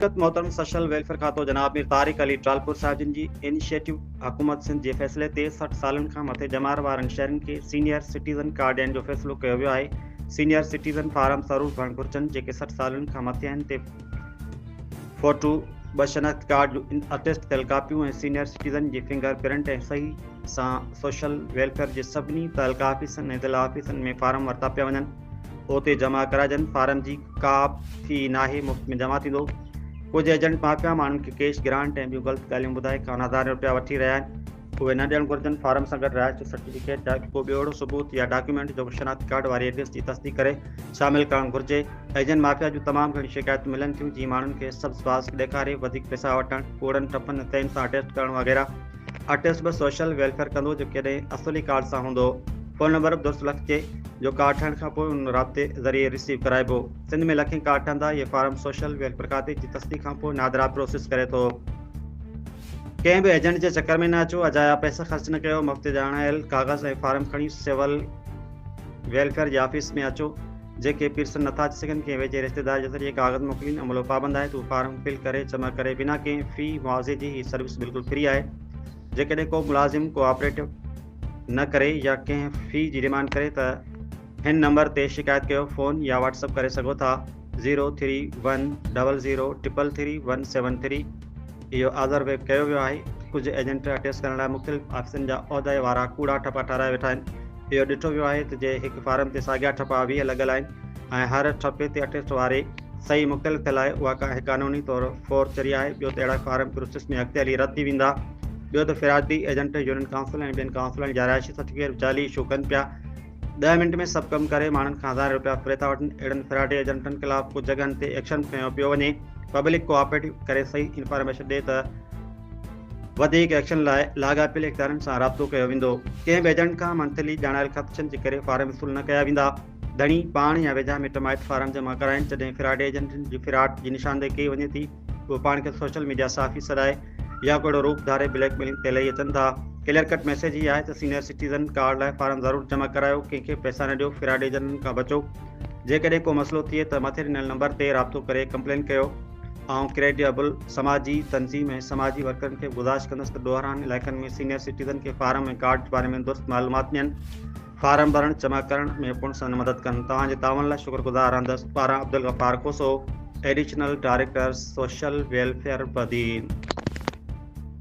محترم social welfare کاتو جناب مير طارق علي ٽالپور صاحب جن جي انيشيٽو حڪومت سنڌ جي فيصلي تي 60 سالن کان مٿي ڄمار وارن شهرين کي سينيئر سٽيزن ڪارڊ ڏيڻ جو فيصلو ڪيو ويو آهي. سينيئر سٽيزن فارم ضرور ڀرڻ گهرجن، جيڪي 60 سالن کان مٿي آهن تي فوٽو، ٻه شناخت ڪارڊ جون اٽيسٽ ٿيل ڪاپيون ۽ سينيئر سٽيزن جي فنگر پرنٽ ۽ صحيح سان سوشل ويلفيئر جي سڀني تعلقه آفيسن ۽ ضلع آفيسن ۾ فارم ورتا پيا وڃن. اتي جمع ڪرائجن، فارم جي ڪا في ناهي، مفت ۾ جمع ٿيندو. ڪجهه ايجنٽ مافيا ماڻهن کي ڪيش گرانٽ ۽ ٻيون غلط ڳالهيون ٻڌائي کان هزارين رپيا وٺي رهيا آهن، اهي نه ڏيڻ گهرجن. فارم سان گڏ رهائش جو سرٽيفڪيٽ يا ڪو ٻيو اهڙو ثبوت يا ڊاڪيومينٽ جيڪو شناختي ڪارڊ واري ايڊريس جي تصديق ڪري شامل ڪرڻ گهرجي. ايجنٽ مافيا جون تمام گهڻيون شڪايتون ملن ٿيون، جيئن ماڻهن کي سبز باز ڏيکاري وڌيڪ پئسا وٺڻ، ڪوڙن ٺپن ۽ تين سان اٽيسٽ ڪرڻ وغيره. اٽيسٽ به سوشل ويلفيئر ڪندو جو ڪڏهن اصلي ڪارڊ سان هوندو. فون نمبر به درست لکجي جو ڪارڊ ٺهڻ کان پوء ان رابطي ذريعي رسيو ڪرائبو. سنڌ ۾ لکين ڪارڊ ٺهندا، اهي فارم سوشل ويلفيئر کاتي جي تصديق کان پوء نادرا پروسيس ڪري ٿو. ڪنهن به ايجنٽ جي چڪر ۾ نه اچو، اجايا پئسا خرچ نه ڪيو، مفت ڄاڻايل ڪاغذ ۽ فارم کڻي سول ويلفيئر جي آفيس ۾ اچو، جيڪي پيرسن نٿا اچي سگهن ڪنهن ويجهي رشتيدار جي ذريعي ڪاغذ موڪلين، عملو پابند آهي ته هو فارم فل ڪري جمع ڪري بنا ڪنهن في معاوضي جي، هي سروس بلڪل فري آهي، جيڪڏهن ڪو ملازم ڪوآپريٽو نه ڪري يا ڪنهن في جي ڊيمانڊ ڪري ته هن نمبر تي شڪايت ڪيو، فون يا واٽس اپ ڪري سگهو ٿا zero three one double zero triple three one seven three. اهو آزر به ڪيو ويو آهي ڪجهه ايجنٽ اٽيسٽ ڪرڻ لاء مختلف آفيسن جا عهدي وارا ڪوڙا ٺپا ٺهرائي ويٺا آهن. اهو ڏٺو ويو آهي ته جي هڪ فارم تي ساڳيا ٺپا 20 لڳل آهن ۽ هر ٺپي تي اٽيسٽ واري صحيح مختلف ٿيل آهي اها قانوني طور فور چري آهي. ٻيو ته اهڙا فارم پروسيس ۾ اڳتي هلي رد ٿي ويندا. ٻيو ته فرادي ايجنٽ يونين ڪائونسل ۽ ٻين ڪائونسلن جا رهائشي سرٽيفڪيٽ به جعلي اشو ڪن پيا. 10 منٽ ۾ سڀ ڪم ڪري ماڻهن کان هزارين رپيا ڦري ٿا وٺن. اهڙن فراڊي ايجنٽن خلاف ڪجهه جڳهن تي ايڪشن کنيو پيو وڃي. پبلڪ ڪوآپريٽو ڪري صحيح انفارميشن ڏي ته وڌيڪ ايڪشن لاء لاڳاپيل اختيارين سان رابطو ڪيو ويندو. ڪنهن به ايجنٽ کان منٿلي ڄاڻايل خدشن جي ڪري فارم وصول نه ڪيا ويندا. ڌڻي پاڻ يا ويجها مٽ مائٽ فارم جمع ڪرائين. جڏهن فراڊي ايجنٽن جي فراڊ جي نشاندهي ڪئي وڃي ٿي اهي پاڻ کي سوشل ميڊيا صحافي سڏائي يا ڪو اهڙو روپ ڌاري بليڪ ميلنگ تي لهي اچن ٿا. ڪليئر ڪٽ ميسيج هي آهي ته سينيئر سٽيزن ڪارڊ لاء فارم ضرور جمع ڪرايو، ڪنهن کي پئسا نه ڏيو، فراڊ ايجنٽن کان بچو. جيڪڏهن ڪو مسئلو ٿئي ته مٿي ڏنل نمبر تي رابطو ڪري ڪمپلين ڪيو. آئون ڪريڊيبل سماجي تنظيم ۽ سماجي ورڪرن کي به گذارش ڪندس ته ڏوهاران علائقن ۾ سينيئر سٽيزن کي فارم ۽ ڪارڊ باري ۾ درست معلومات ڏين. فارم ڀرڻ، جمع ڪرڻ ۾ پڻ سندن مدد ڪن. توهان جي تعاون لاء شڪر گذار رهندس. پاران Abdul Ghaffar Khoso, additional director social welfare Badin.